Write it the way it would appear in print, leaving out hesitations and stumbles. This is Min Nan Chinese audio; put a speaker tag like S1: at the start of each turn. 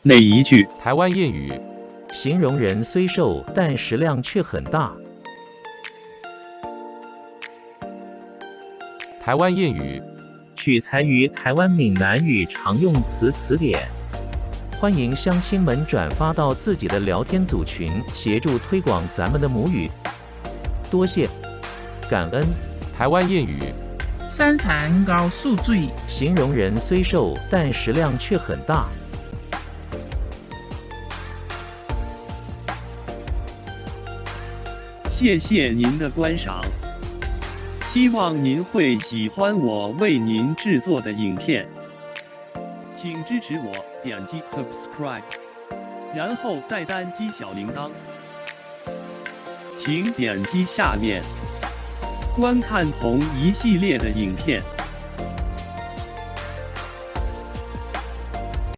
S1: 哪一句？
S2: 台灣諺語。
S3: 形容人雖瘦，但食量卻很大。
S2: 台灣諺語。
S3: 取材於台灣閩南語常用詞詞典。歡迎鄉親們轉發到自己的聊天組群，協助推廣咱們的母語。多謝，感恩。
S2: 台灣諺語。
S4: 三餐熬四水。
S3: 形容人雖瘦，但食量卻很大。
S1: 謝謝您的觀賞，希望您會喜歡我為您製作的影片，請支持我點擊 subscribe，然後再單擊小鈴鐺。請點擊下面觀看同一系列的影片。